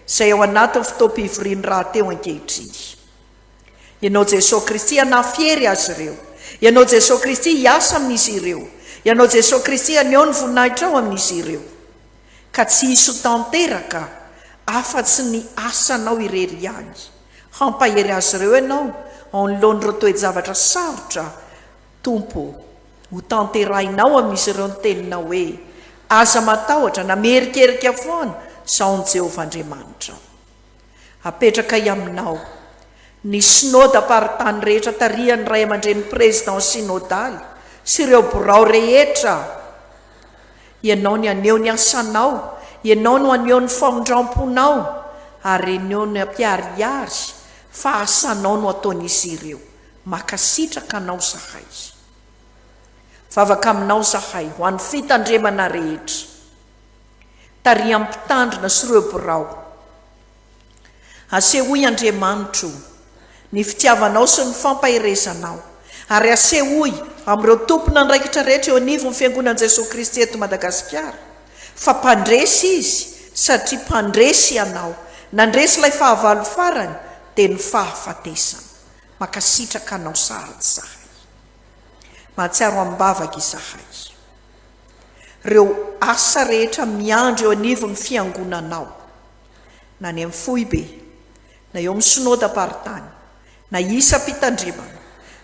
izay ao anatin'ny fotoam-pivoriany rahateo ankehitriny. Ianao Jesoa Kristy hanafy hery azy ireo. Ianao Jesoa Kristy hiasa amin'izy ireo. Ianao Jesoa Kristy haneho ny voninahitrao amin'izy ireo. Ka tsy hisy ho tanteraka afa-tsy ny asanao irery ihany. Hampahery azy ireo Ianao anoloan'ireo toe-javatra sarotra, Tompo ô. Hotanterahinao amin'izy ireo ny teninao hoe, Aza matahotra na miherikerika foana, Izaho no Jehovah Andriamanitrao. Apetrakay aminao ny Synodam-paritany rehetra tarihan'ny Ray aman-dreny Président Synodaly sy ireo birao rehetra. Ianao ny haneho ny asanao, Ianao no haneho ny famindram-ponao, ary Ianao no hampiharihary fa asanao no ataon'izy ireo. Mankasitraka Anao izahay. Vavaka aminao izahay ho an'ny fitandremana rehetra. Tarihan'ny mpitandrina sy ireo birao. Asehoy, Andriamanitro, ny fitiavanao sy ny fampaherezanao, ary asehoy amin'ireo tompon'andraikitra rehetra eo anivon'ny Fiangonan'i Jesoa Kristy eto Madagasikara fa mpandresy izy satria mpandresy Ianao, nandresy ilay fahavalo farany dia ny fahafatesana. Mankasitraka Anao sahady izahay. Mahatsiaro amim-bavaka izahay. Ireo asa rehetra miandry eo anivon'ny Fiangonanao. na any amin'ny foibe, na eo amin'ny synodam-paritany, na isam-pitandremana,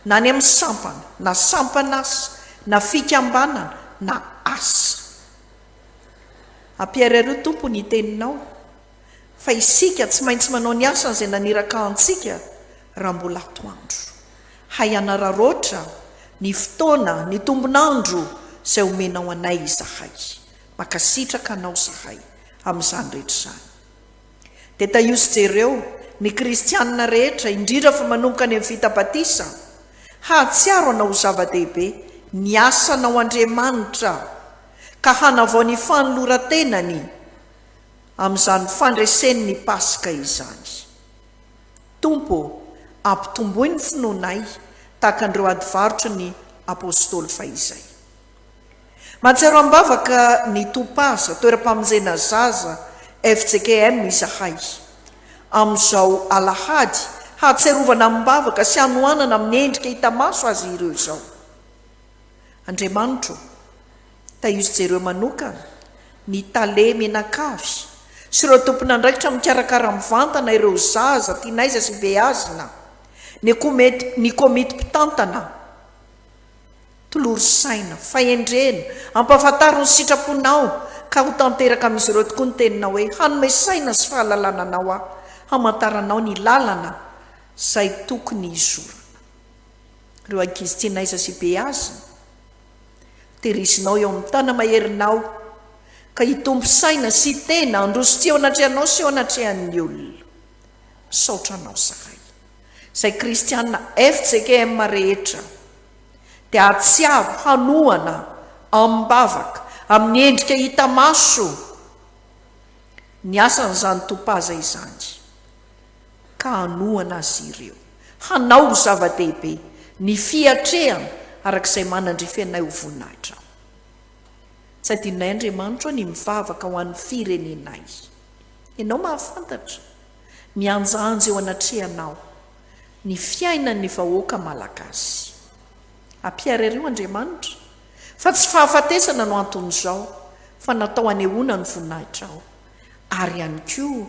na any amin'ny sampana, na sampan'asa, na fikambanana, na asa. Ampiharihariho Tompo ny Teninao, fa isika tsy maintsy manao ny asan'izay naniraka antsika raha mbola atoandro. Hay hanararaotra ny fotoana, ny tombon'andro izay omenao anay izahay. Mankasitraka anao izahay amin'izany rehetra izany. Dia tahio sy jereo ny kristianina rehetra, indrindra fa manomboka any amin'ny vita batisa, hahatsiaro anao ho zava-dehibe ny asanao Andriamanitra ka hanavao ny fanoloran-tenany amin'izany fandreseny ny Paska izany. Tompo ô, ampitomboy ny finoanay tahaka an'ireo adivarotry ny Apostoly fahizay. Mahatsiaro am-bavaka ny Topaza, toeram-pamonjena zaza, fjkm, izahay. Amin'izao alahady hahatsiarovana amim-bavaka sy hanohanana amin'ny endrika hita maso azy ireo izao. Andriamanitro ô, tahio sy jereo manokana ny tale mianakavy sy ireo tompon'andraikitra mikarakara mivantana ireo zaza tianaiza sy beazina, ny komity mpitantana, Tolory saina, fahendrena, ampahafantaro ny sitraponao, ka ho tanteraka amin'izy ireo tokoa ny teninao hoe, Hanome saina sy fahalalana anao Aho, hamantaranao ny lalana izay tokony hizorana. Ireo ankizy tianaiza sy beazina, tehirizinao eo amin'ny tana-maherinao, ka hitombo saina sy tena handroso tsy eo anatrehanao sy eo anatrehan'ny olona. Misaotra anao izahay. Izay kristiana fjkm rehetra dia hahatsiaro hanohana amim-bavaka, amin'ny endrika hita maso, ny asan'izany Topaza izany, ka hanohana azy ireo, hanao ho zava-dehibe ny fiatrehana araka izay manandrify anay ho voninahitrao. Tsy adinonay Andriamanitro ny mivavaka ho an'ny firenenay. Ianao mahafantatra. Mianjanja eo anatrehanao ny fiainan'ny vahoaka Malagasy. Ampiharihariho Andriamanitra fa tsy fahafatesana no anton'izao fa natao hanehoana ny voninahitrao ary ihany koa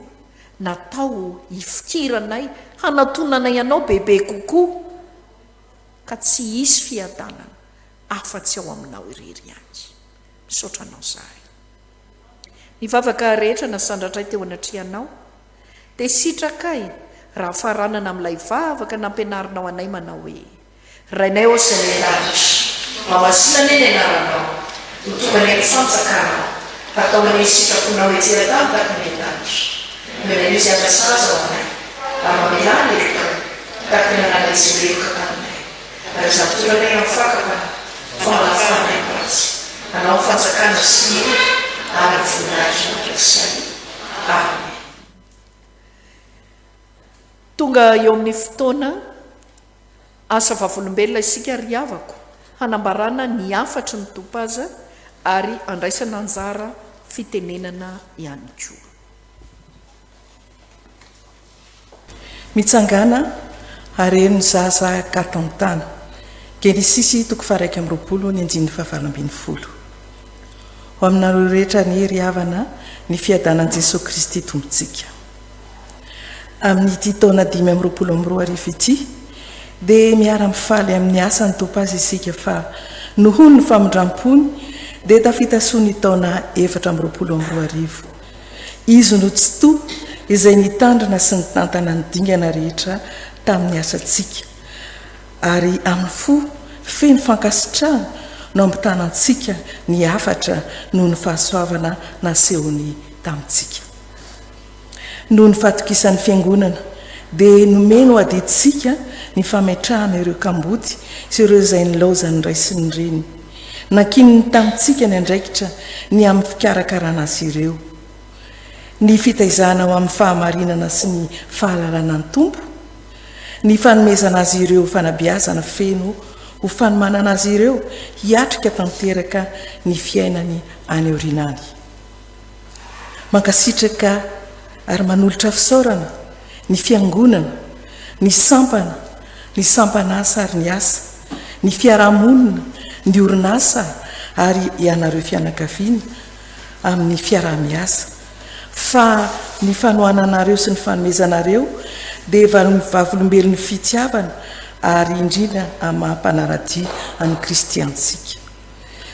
Natao hifikiranay, hanatonanay Anao bebe kokoa, ka tsy hisy fiadanana afa-tsy ao Aminao irery ihany. Misaotra Anao izahay. Ny vavaka rehetra nasandratray teo anatrehanao dia sitrakay raha faranana amin'ilay vavaka nampianarinao anay manao hoe, Rainay ô izay any an-danitra, Mahamasina anie ny anaranao, Ho tonga anie ny fanjakanao, Hatao anie ny sitraponao ety an-tany tahaka ny any an-danitra. Omenay io izay andrasahaza ho anay, ary mamelà ny helokay, tahaka ny namelanay izay meloka taminay. Ary aza mitondra anay amin'ny fakam-panahy, fa manafaha anay amin'ny ratsy. Anao ny fanjakana sy ny hery ary ny voninahitra mandrakizay. Amen. Tonga eo amin'ny fotoana asa vavolombelona isika ry havako, hanambarana ny hafatry ny Topaza ary handraisana anjara fitenenana ihany koa. Mitsangàna ary heno ny zaza Katantana. Genesisy toko faha-21 ny andininy faha-18. Ho aminareo rehetra anie ry havana ny fiadanan'i Jesoa Kristy Tompontsika. Amin'ity taona 2025 ity dia miara-mifaly amin'ny asan'ny Topaza isika fa nohon'ny famindram-pony dia tafita soa ny taona 2024. Izy no Tsitoha izay nitandrina sy nitantana ny dingana rehetra tamin'ny asantsika, ary amin'ny fo feno fankasitrahana no ampitana antsika ny hafatra noho ny fahasoavana nasehony tamintsika. Noho ny fahatokisan'ny Fiangonana, dia nomeny ho adidintsika ny fametrahana ireo kamboty sy ireo izay nilaozan'ny ray sy ny reny. Nankininy tamintsika ny andraikitra ny amin'ny fikarakarana azy ireo. Ny fitaizana ho amin'ny fahamarinana sy ny fahalalana ny Tompo, ny fanomezana azy ireo fanabeazana feno ho fanomanana azy ireo hiatrika tanteraka ny fiainany any aoriana any. Mankasitraka ary manolotra fisaorana ny Fiangonana, ny sampana, ny sampan'asa ary ny asa, ny fiaraha-monina, ny orinasa ary ianareo fianakaviana amin'ny fiaraha-miasa fa ny fanohananareo sy ny fanomezanareo dia vavolombelon'ny fitiavana ary indrindra amin'ny maha-mpanara-dia an'i Kristy antsika.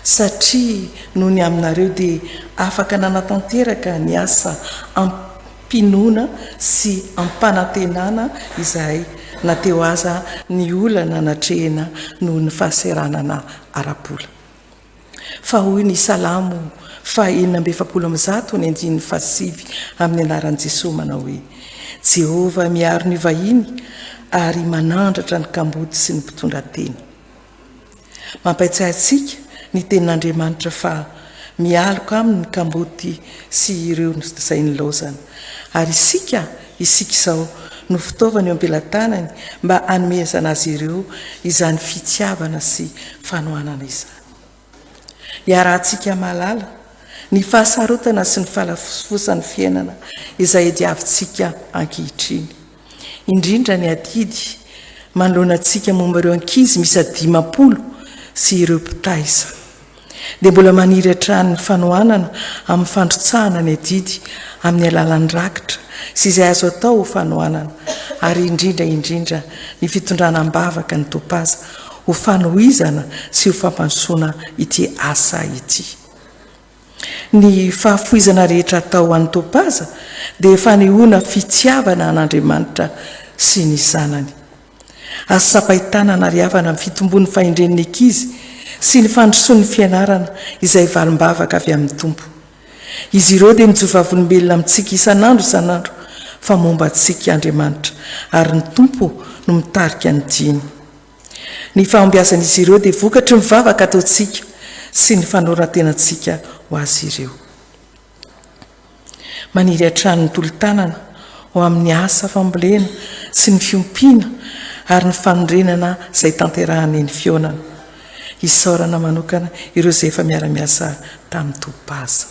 Satria noho ny aminareo dia afaka nanatanteraka ny asa am-pinoana sy am-panantenana izahay na teo aza ny olana natrehina noho ny fahaseranana ara-bola. Fa hoy ny Salamo faha 146 ny andininy fahasivy amin'ny anaran'i Jesoa manao hoe, Jehovah miaro ny vahiny ary manandratra ny kamboty sy ny mpitondratena. Mampahatsiahy antsika ny Tenin'Andriamanitra fa mialoka aminy ny kamboty sy ireo izay nilaozana. Ary isika, isika izao, no fitaovana eo am-pelatanany mba hanomezana azy ireo izany fitiavana sy fanohanana izany. Iarahantsika mahalala ny fahasarotana sy ny fahalafosan'ny fiainana izay diavintsika ankehitriny. Indrindra ny adidy manoloana antsika momba ireo ankizy miisa 50 sy ireo mpitaiza. Dia mbola maniry hatrany ny fanohanana amin'ny fandrotsahana ny adidy amin'ny alalan'ny rakitra sy izay azo atao ho fanohanana ary indrindra indrindra ny fitondrana am-bavaka ny Topaza ho fanohizana sy ho fampandrosoana ity asa ity. Ny fahafoizana rehetra atao ho an'ny Topaza dia fanehoana fitiavana an'Andriamanitra sy ny Zanany. Azo tsapain-tanana ary havana amin'ny fitombon'ny fahendren'ny ankizy sy ny fandrosoan'ny fianarana izay valim-bavaka avy amin'ny Tompo. Izy ireo dia mijoro vavolombelona amintsika isan'andro isan'andro fa momba antsika Andriamanitra ary ny Tompo no mitarika ny diany. Ny fahombiazan'izy ireo dia vokatry ny vavaka ataontsika sy ny fanoran-tenantsika ho azy ireo. Maniry hatrany ny tolo-tanana ho amin'ny asa fambolena sy ny fiompiana ary ny fanorenana izay tanterahana eny Fihaonana. Isaorana manokana ireo izay efa miara-miasa tamin'ny Topaza.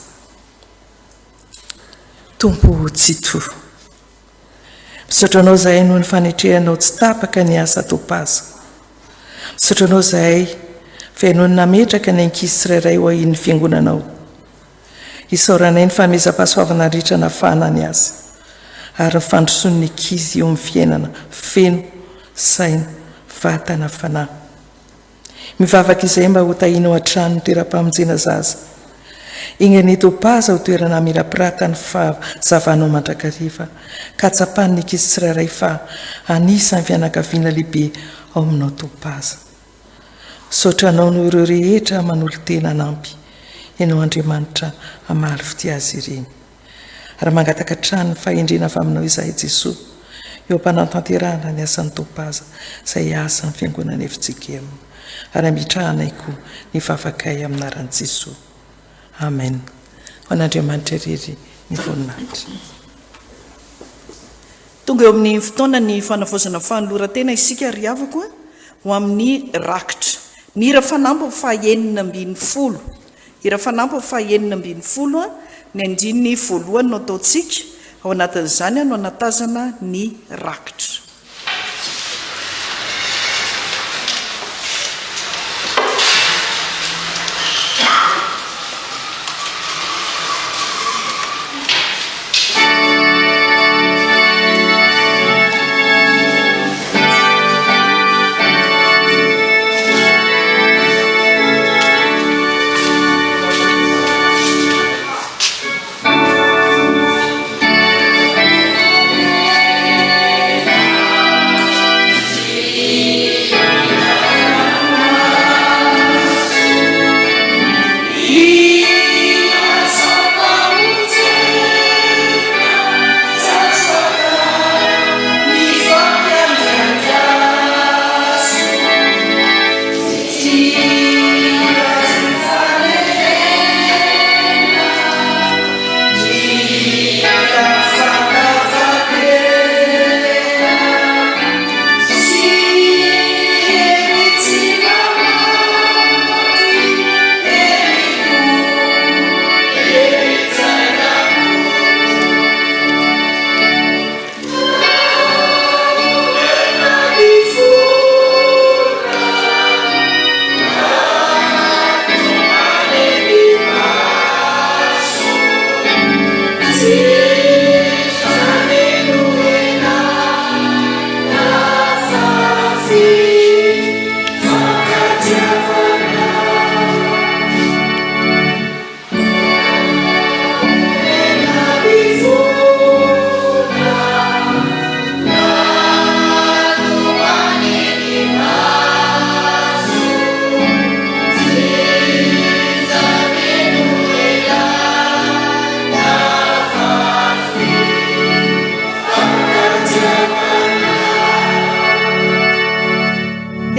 Tompo Tsitoha. Misaotra Anao izahay noho ny fanetrehanao tsy tapaka ny asa Topaza. Misaotra Anao izahay fa Ianao no nametraka ny ankizy tsirairay ho ahian'ny Fiangonanao. Isaoranay ny fanomezam-pahasoavana rehetra nafahana ny asa. ary ny fandrosoan'ny ankizy eo amin'ny fiainana feno, saina, vatana, fanahy. Mivavaka izay mba ho tahianao hatrany ny toeram-pamonjena zaza. Enga anie Topaza ho toerana hamirapiratan'ny fahazavanao mandrakariva ka hatsapan'ny ankizy tsirairay fa anisan'ny fianakaviana lehibe ao aminao Topaza. Misaotra anao noho ireo rehetra manolo-tena hanampy Ianao Andriamanitra hamaly fitia azy ireny. Ary mangataka hatrany ny fahendrena avy aminao izahay Jesoa eo am-panatanterahana ny asan'ny Topaza izay asan'ny Fiangonana FJKM. Ary ametrahanay koa ny vavakay amin'ny anaran'i Jesoa. Amen. Ho an'Andriamanitra irery ny voninahitra. Tonga eo amin'ny fotoana ny fanavaozana fanoloran-tena isika ry havako a, ho amin'ny rakitra. Ny hira fanampiny faha 16. Hira fanampiny faha 16, ny andininy voalohany no ataontsika, ao anatin'izany no anatazana ny rakitra.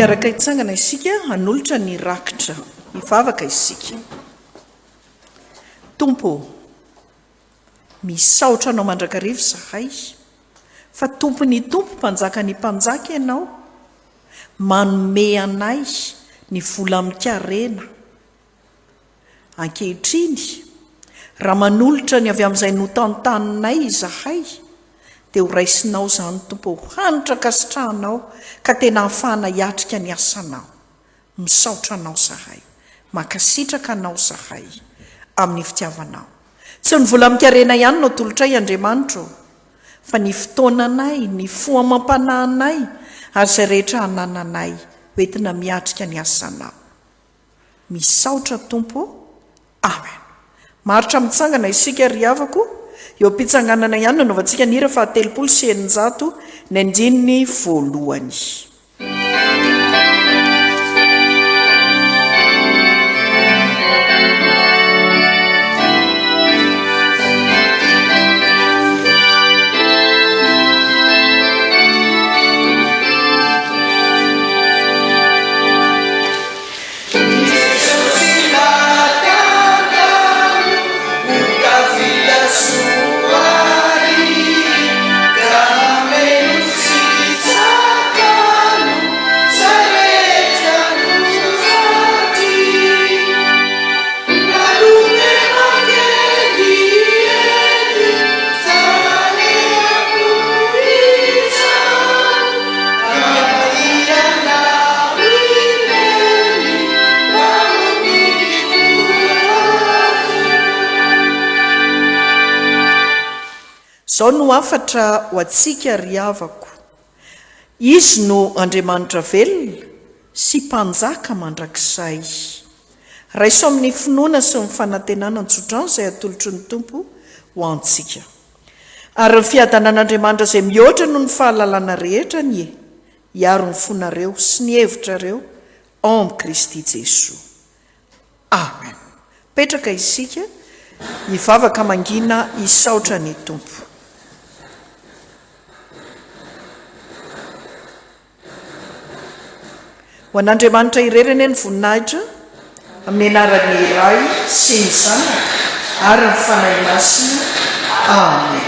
Hiaraka hitsangana isika hanolotra ny rakitra. Hivavaka isika. Tompo ô, misaotra Anao mandrakariva izahay, fa Tompon'ny tompo, Mpanjakan'ny mpanjaka Ianao, manome anay ny vola amin-karena. Ankehitriny, raha manolotra ny avy amin'izay notantaninay izahay, dia ho raisinao izany, Tompo ô, hanitra ankasitrahanao, ka tena hahafahana hiatrika ny asanao. Misaotra Anao zahay. Mankasitraka Anao zahay amin'ny fitiavanao. Tsy ny vola amin-karena ihany no atolotray Andriamanitra ô, fa ny fotoananay, ny fo amam-panahinay ary izay rehetra anananay ho entina miatrika ny asanao. Misaotra Tompo ô. Amen. Maharitra mitsangana isika ry havako, eo am-pitsanganana ihany no anaovantsika ny hira faha 630 ny andininy voalohany. Izao no hafatra ho antsika ry havako, Izy no Andriamanitra velona sy Mpanjaka mandrakizay. Raiso amin'ny finoana sy ny fanantenana an-tsodrano izay atolotry ny Tompo ho antsika. Ary ny fiadanan'Andriamanitra izay mihoatra noho ny fahalalana rehetra anie hiaro ny fonareo sy ny hevitrareo ao amin'i Kristy Jesoa. Amen. Mipetraka isika hivavaka mangina hisaotra ny Tompo. Ho an'Andriamanitra irery anie ny voninahitra, amin'ny anaran'ny Ray sy ny Zanaka ary ny Fanahy Masina. Amen.